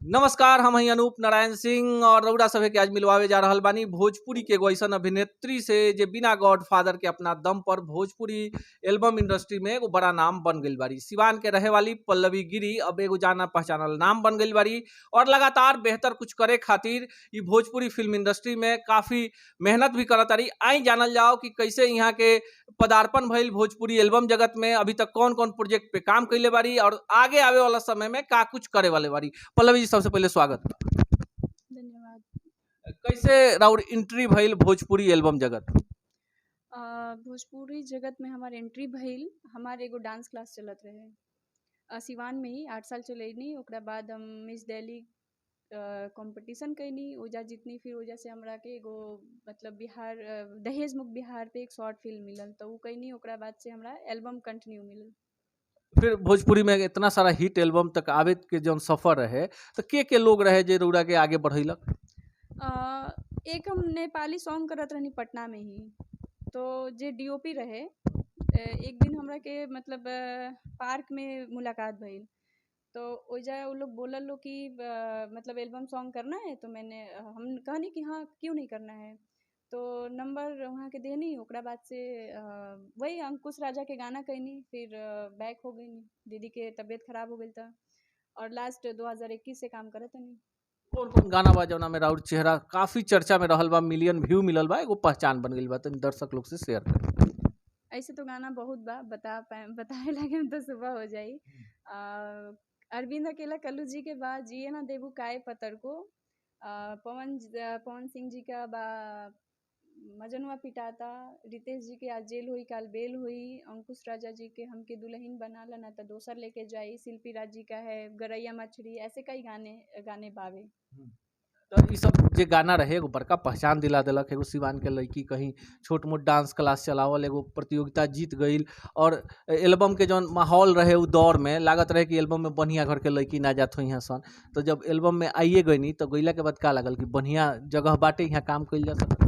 नमस्कार, हम हई अनूप नारायण सिंह और रउरा सभे के आज मिलवावे जा रहल बानी भोजपुरी के एगो ऐसन अभिनेत्री से जे बिना गॉड फादर के अपना दम पर भोजपुरी एल्बम इंडस्ट्री में एगो बड़ा नाम बन गईल बारी। सिवान के रहे वाली पल्लवी गिरी अब एगो जाना पहचानल नाम बन गईल बारी और लगातार बेहतर कुछ करे खातिर ई भोजपुरी फिल्म इंडस्ट्री में काफ़ी मेहनत भी करत तारी। आई जानल जाओ कि कैसे यहाँ के पदार्पण भइल भोजपुरी एल्बम जगत में, अभी तक कौन कौन प्रोजेक्ट पे काम कइले बारी और आगे आवे वाला समय में का कुछ करे वाले बारी। पल्लवी जी, सबसे पहले स्वागत बा। धन्यवाद। कैसे राउर एंट्री भइल भोजपुरी एल्बम जगत में? भोजपुरी जगत में हमार एंट्री भइल, हमार एगो डांस क्लास चलत रहे सिवान में ही 8 साल चलैनी। ओकरा बाद हम मिस दिल्ली कंपटीशन कैनी, ओजा जीतनी। फिर ओजा से हमरा के एगो मतलब बिहार दहेज मुक्त बिहार पे एक शॉर्ट फिल्म मिलल, तो उ कैनी। ओकरा बाद से हमरा एल्बम कंटिन्यू मिलल। फिर भोजपुरी में इतना सारा हिट एल्बम तक आवे के जौन सफर रहे, तो के लोग रहे जे रउरा के आगे बढ़ैलक? एक हम नेपाली सॉन्ग करत रहनी पटना में ही, तो जे डीओपी रहे, एक दिन हमरा के मतलब पार्क में मुलाकात भइल, तो ओइजा उ लोग बोलल लोग कि मतलब एल्बम सॉन्ग करना है, तो मैंने हम कहनी कि हाँ, क्यों नहीं करना है। तो नंबर वहाँ के देनी। ओकरा बाद से वही अंकुश राजा के गाना कैनी। फिर बैक हो गईनी, दीदी के तबीयत खराब हो गई था और लास्ट 2021 से काम करत तनी। कौन कौन गाना बा जौना में राउर चेहरा काफी चर्चा में रहल बा, मिलियन व्यू मिलल बा, एगो पहचान बन गईल बा? तनी दर्शक लोग से शेयर कर। ऐसे तो गाना बहुत बा, बता पाए बताए लगे तो सुबह हो जाई। अरविंद अकेला कल्लू जी के बा जिए ना देबू काए पतर को, पवन सिंह जी का बा मजनुआ पिटाता, रितेश जी के आज जेल हुई काल बेल हुई, अंकुश राजा जी के हमके दुल्हन बना ला ना तो दोसर लेके जाई, शिल्पी राज जी का है गरैया मछली, ऐसे कई गाने गाने बावे। तो ई सब जे गाना रहे एगो बड़का पहचान दिला देलक। एगो सिवान के लड़की कहीं छोट मोट डांस क्लास चलावल एगो प्रतियोगिता जीत गईल और एल्बम के जौन माहौल रहे उ दौर में लागत रहे कि एल्बम में बढ़िया घर के लड़की ना जात होई सन, तो जब एल्बम में आइए गईनी तो गईला के बाद का लागल कि बढ़िया जगह बाटे, यहाँ काम कइल जा सकता?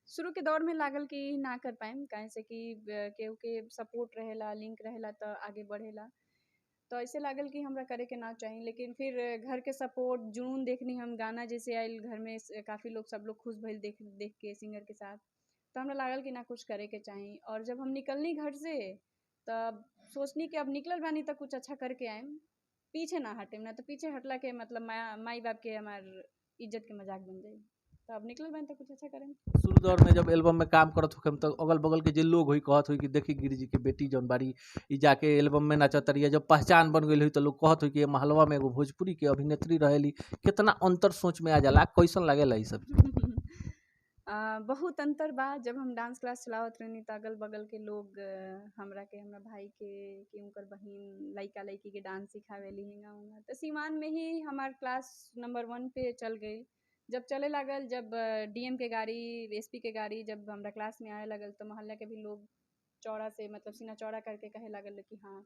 शुरू के दौर में लागल कि ना कर पाएम, काहे से कि केहू के सपोर्ट रहेला, लिंक रहेला तो आगे बढ़ेला, तो ऐसे लागल कि हमरा करे के ना चाही। लेकिन फिर घर के सपोर्ट जुनून देखनी हम, गाना जैसे आयल घर में काफ़ी लोग सब लोग खुश भइल देख देख के सिंगर के साथ, तो हमरा लागल कि ना कुछ करे के चाही। और जब हम निकलनी घर से तब सोचनी कि अब निकलल बानी तो कुछ अच्छा करके आएम, पीछे ना हटेम, ना तो पीछे हटला के मतलब माई बाप के हमार इज्जत के मजाक बन जाई, तो अब निकलल बानी तो कुछ अच्छा करेम। शुरू दौर में जब एल्बम में काम करत होखेम तो अगल बगल के जे लोग होई कहत होई कि देखी गिरी जी के बेटी जौन बारी ई जाके एल्बम में नाचत रही, जब पहचान बन गई हुई तो लोग कहत होई कि ये महलवा में एगो भोजपुरी के अभिनेत्री रहेली, कितना अंतर सोच में आ जाला, कैसन लागेला ई सब? बहुत अंतर बा। जब हम डांस क्लास चलावत रहनी तो अगल बगल के लोग हमरा के, हमरा भाई के कि उनकर बहिन लइका लइकी के डांस सिखावेली हिंगा उंगा, तो सिवान में ही हमार क्लास नंबर 1 पे चल गई। जब चले लागल, जब डीएम के गाड़ी, एसपी के गाड़ी जब हमरा क्लास में आए लगल तो मोहल्ला के भी लोग चौड़ा से मतलब सीना चौड़ा करके कहे लागल कि हाँ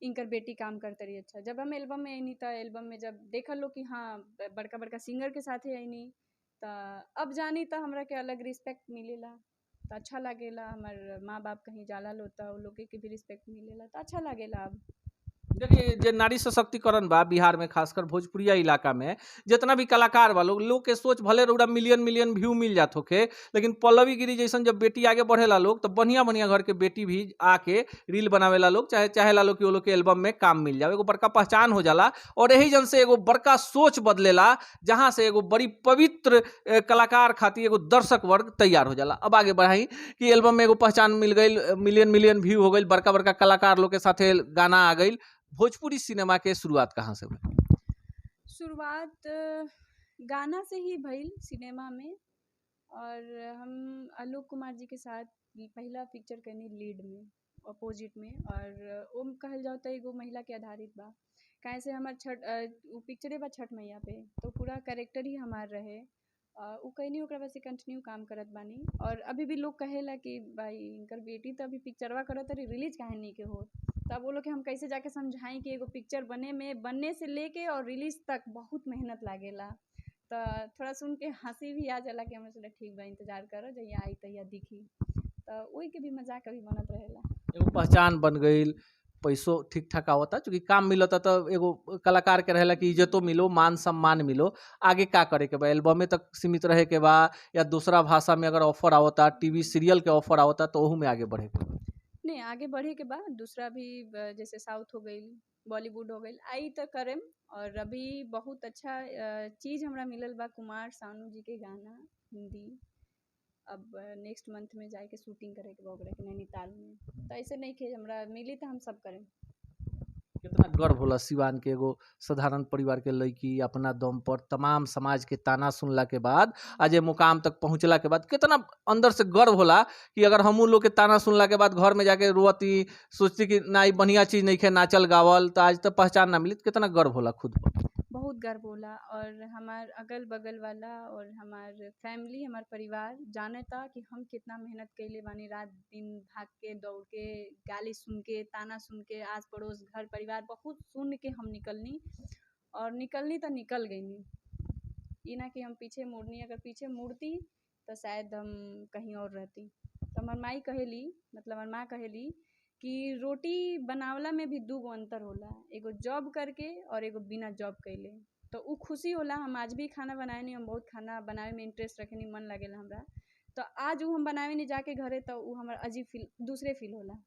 इनकर बेटी काम करते रही। अच्छा, जब हम एल्बम में अइनी तो एल्बम में जब देखल लोग कि हाँ बड़का बड़का सिंगर के साथे अइनी, तो अब जानी तो हमरा के अलग रिस्पेक्ट मिलेला, तो अच्छा लागेला। हमार माँ बाप कहीं जाला लो तो उ लोग के भी रिस्पेक्ट मिलेला, तो अच्छा लागेला। अब देखिए जे नारी सशक्तिकरण बा बिहार में, खासकर भोजपुरिया इलाका में जितना भी कलाकार बा लोग, लोग के सोच भले रउरा मिलियन मिलियन व्यू मिल जात होखे, लेकिन पल्लवी गिरी जैसन जब बेटी आगे बढ़ेला लोग तो बढ़िया बढ़िया घर के बेटी भी आके रील बनावेला लोग, चाहे चाहेला लोग कि वो लोग के एल्बम में काम मिल जाए, एगो बड़का पहचान हो जाला और यही जन से एगो बड़का सोच बदलेला, जहाँ से एगो बड़ी पवित्र कलाकार खातिर एगो दर्शक वर्ग तैयार हो जाला। अब आगे बढ़ाई कि एल्बम में एगो पहचान मिल गई, मिलियन मिलियन व्यू हो गई, बड़का बड़का कलाकार लोग के साथे गाना आ गई, भोजपुरी सिनेमा के शुरुआत कहाँ से हुई? शुरुआत गाना से ही भइल सिनेमा में, और हम आलोक कुमार जी के साथ पहला पिक्चर कैनी लीड में, अपोजिट में, और ओम कहल जाओ तो एगो महिला के आधारित बा, काहे से हमार छठ उ पिक्चरे बा छठ मैया पे, तो पूरा कैरेक्टर ही हमार रहे, उ कैनी। ओकरा बाद से कंटिन्यू काम करत बानी और अभी भी लोग कहेला कि भाई इनकर बेटी तो अभी पिक्चरवा करत रही, रिलीज काहे नहीं के हो, तब वो लोग के हम कैसे जाके समझाएं कि एगो पिक्चर बने में, बनने से लेके और रिलीज तक बहुत मेहनत लागेला, तो थोड़ा सुन के हंसी भी आ जाला कि हमरा सोचा ठीक बा, इंतजार करो जहिया आई तहिया दिखी, तो वही के भी मजाक कभी बनत रहेला। एगो पहचान बन गई, पैसो ठीक ठाक आवता, चूँकि काम मिलता तो एगो कलाकार के रहेला कि इज्जतो मिलो, मान सम्मान मिलो। आगे का करे के बा? एल्बमे तक सीमित रहे के बा या दूसरा भाषा में अगर ऑफर आवता, टीवी सीरियल के ऑफर आवता तो ओहू में आगे बढ़े के बा? नहीं, आगे बढ़े के बाद दूसरा भी जैसे साउथ हो गई, बॉलीवुड हो गई, आई तो करेम। और अभी बहुत अच्छा चीज़ हमरा मिलल बा, कुमार सानू जी के गाना हिंदी, अब नेक्स्ट मंथ में जाके शूटिंग करे के बा ओकरा के नैनीताल में। तो ऐसे नहीं कि हमरा मिली तो हम सब करें। कितना गर्व होला सिवान के एगो साधारण परिवार के लड़की अपना दम पर तमाम समाज के ताना सुनला के बाद आज ये मुकाम तक पहुंचला के बाद कितना अंदर से गर्व होला कि अगर हमू लोग के ताना सुनला के बाद घर में जाके रोती, सोचती कि ना ई बढ़िया चीज़ नहीं खे नाचल गावल, तो आज तक पहचान ना मिली, कितना गर्व होला खुद पर? बहुत गर्व होला। और हमार अगल बगल वाला और हमार फैमिली, हमार परिवार जानता कि हम कितना मेहनत कैले बानी, रात दिन भाग के दौड़ के, गाली सुन के, ताना सुन के, आस पड़ोस घर परिवार बहुत सुन के हम निकलनी, और निकलनी तो निकल गईनी। ई ना कि हम पीछे मुड़नी, अगर पीछे मुड़ती तो शायद हम कहीं और रहती। तो हमार माई कहेली, मतलब हमार माँ कहेली कि रोटी बनावला में भी दू गो अंतर होला, एगो जॉब करके और एगो बिना जॉब कैले। तो उ खुशी होला। हम आज भी खाना बनाएनी, हम बहुत खाना बनावे में इंटरेस्ट रखेनी, मन लागेला हमरा। तो आज उ हम बनावे नहीं जाके घरे तो उ हमार अजीब फील, दूसरे फील होला।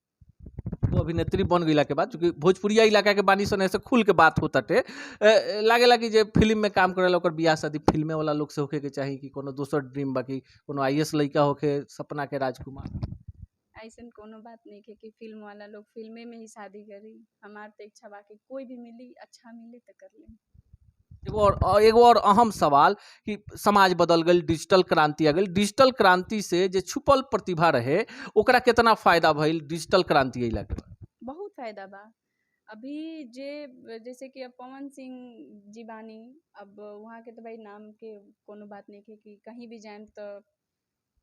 वो अभिनेत्री बन गईला के बाद, चूँकि भोजपुरिया इलाका के बानी सन ऐसे खुल के बात होता टे, लागेला कि जे फिल्म में काम करेला ओकर बियाह शादी फिल्मे वाला लोग से होखे के चाही कि कोनो दोसर ड्रीम बा, कि कोनो आईएएस लड़का होखे सपना के राजकुमार? ऐसन कोनो बात नहीं है कि फिल्म वाला लोग फिल्मे में ही शादी करी। हमार तो इच्छा बा कि कोई भी मिली, अच्छा मिले तो कर ले। एगो और अहम सवाल कि समाज बदल गई, डिजिटल क्रांति आ गई, डिजिटल क्रांति से जे छुपल प्रतिभा रहे ओकरा कितना फायदा भइल डिजिटल क्रांति अइला के बाद? बहुत फायदा बा। अभी जे जैसे कि अब पवन सिंह जी बानी, अब वहाँ के तो भाई नाम के कोनो बात नहीं है कि कहीं भी जाएम तो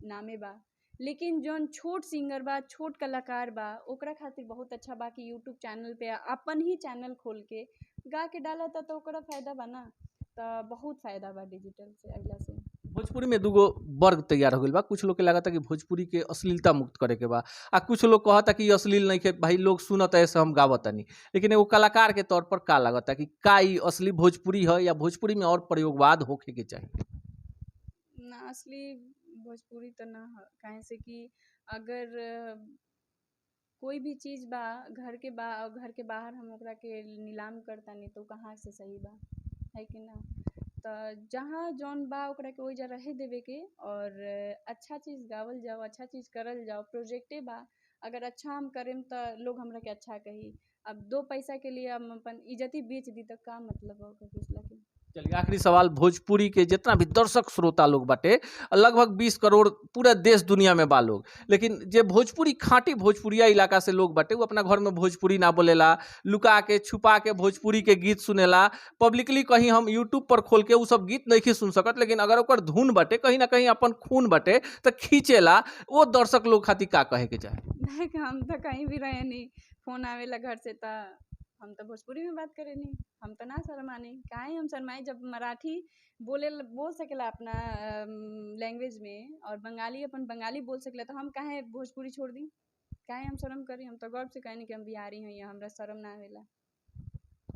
नामे बा, लेकिन जौन छोट सिंगर बा, छोट कलाकार बा, ओकरा खातिर बहुत अच्छा बा कि यूट्यूब चैनल पे अपन ही चैनल खोल के गा के डालता तो ओकरा फायदा बा ना। तो बहुत फायदा बा डिजिटल से अइला से। भोजपुरी में दूगो वर्ग तैयार हो गइल बा। कुछ लोग के लागता कि भोजपुरी के अश्लीलता मुक्त करे के बा, आ कुछ लोग कहता कि अश्लील नहीं के भाई, लोग सुनत ऐसे हम गावतानी। लेकिन एगो कलाकार के तौर पर का लागता कि का ई असली भोजपुरी है या भोजपुरी में और प्रयोगवाद होखे के चाही? ना, असली भोजपुरी तो ना है, काहे से कि अगर कोई भी चीज़ बा घर के बा और घर के बाहर हम ओकरा के नीलाम करतानी तो कहाँ से सही बा, है कि ना? तो जहाँ जौन बा ओकरा के ओइजा रहे देवे के और अच्छा चीज़ गावल जाओ, अच्छा चीज़ करल जाओ। प्रोजेक्टे बा, अगर अच्छा हम करेम तो लोग हमरा के अच्छा कही। अब दो पैसा के लिए हम अपन इज्जत ही बेच दी तो का मतलब है ओकर बेचला के? चलिए आखिरी सवाल, भोजपुरी के जितना भी दर्शक श्रोता लोग बाटे, लगभग 20 करोड़ पूरा देश दुनिया में बा लोग, लेकिन जे भोजपुरी खाँटी भोजपुरिया इलाका से लोग बाटे वो अपना घर में भोजपुरी ना बोलेला, लुका के छुपा के भोजपुरी के गीत सुनेला। पब्लिकली कहीं हम यूट्यूब पर खोल के उ सब गीत नहीं सुन सकत, लेकिन अगर ओकर धुन बाटे, कहीं ना कहीं अपन खून बाटे तो खींचेला। वो दर्शक लोग खातिर का कहे के चाहे? देख, हम तो कहीं भी रहे नहीं, फोन आवेला घर से तो हम तो भोजपुरी में बात करेनी, हम तो ना शर्मानी। काहे हम शर्माई जब मराठी बोले बोल सकेला अपना लैंग्वेज में और बंगाली अपन बंगाली बोल सकेला, तो हम काहे भोजपुरी छोड़ दी? काहे हम शर्म करी? हम तो गर्व से कहनी कि हम बिहारी हैं, हमरा शर्म ना आवेला।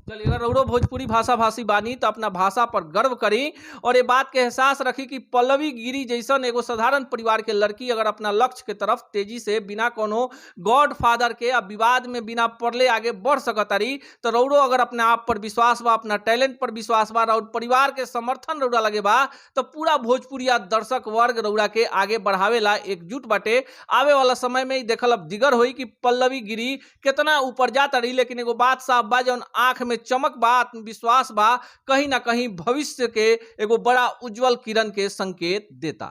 चलिए, अगर रउरो भोजपुरी भाषा भाषी बानी तो अपना भाषा पर गर्व करी और ये बात के एहसास रखी कि पल्लवी गिरी जैसन एगो साधारण परिवार के लड़की अगर अपना लक्ष्य के तरफ तेजी से बिना कोनो गॉड फादर के आ विवाद में बिना पड़ले आगे बढ़ सकतारी, तो रउरो अगर अपने आप पर विश्वास बा, अपना टैलेंट पर विश्वास बा और परिवार के समर्थन रउरा लगे बा, तो पूरा भोजपुरिया दर्शक वर्ग रउरा के आगे बढ़ावेला एकजुट बाटे। आवे वाला समय में देखल अब दिगर होई कि पल्लवी गिरी कितना ऊपर जाता रही, लेकिन एगो बात साफ बा, जौन आँख में चमक बा, आत्मविश्वास बा, कहीं ना कहीं भविष्य के एगो बड़ा उज्जवल किरण के संकेत देता।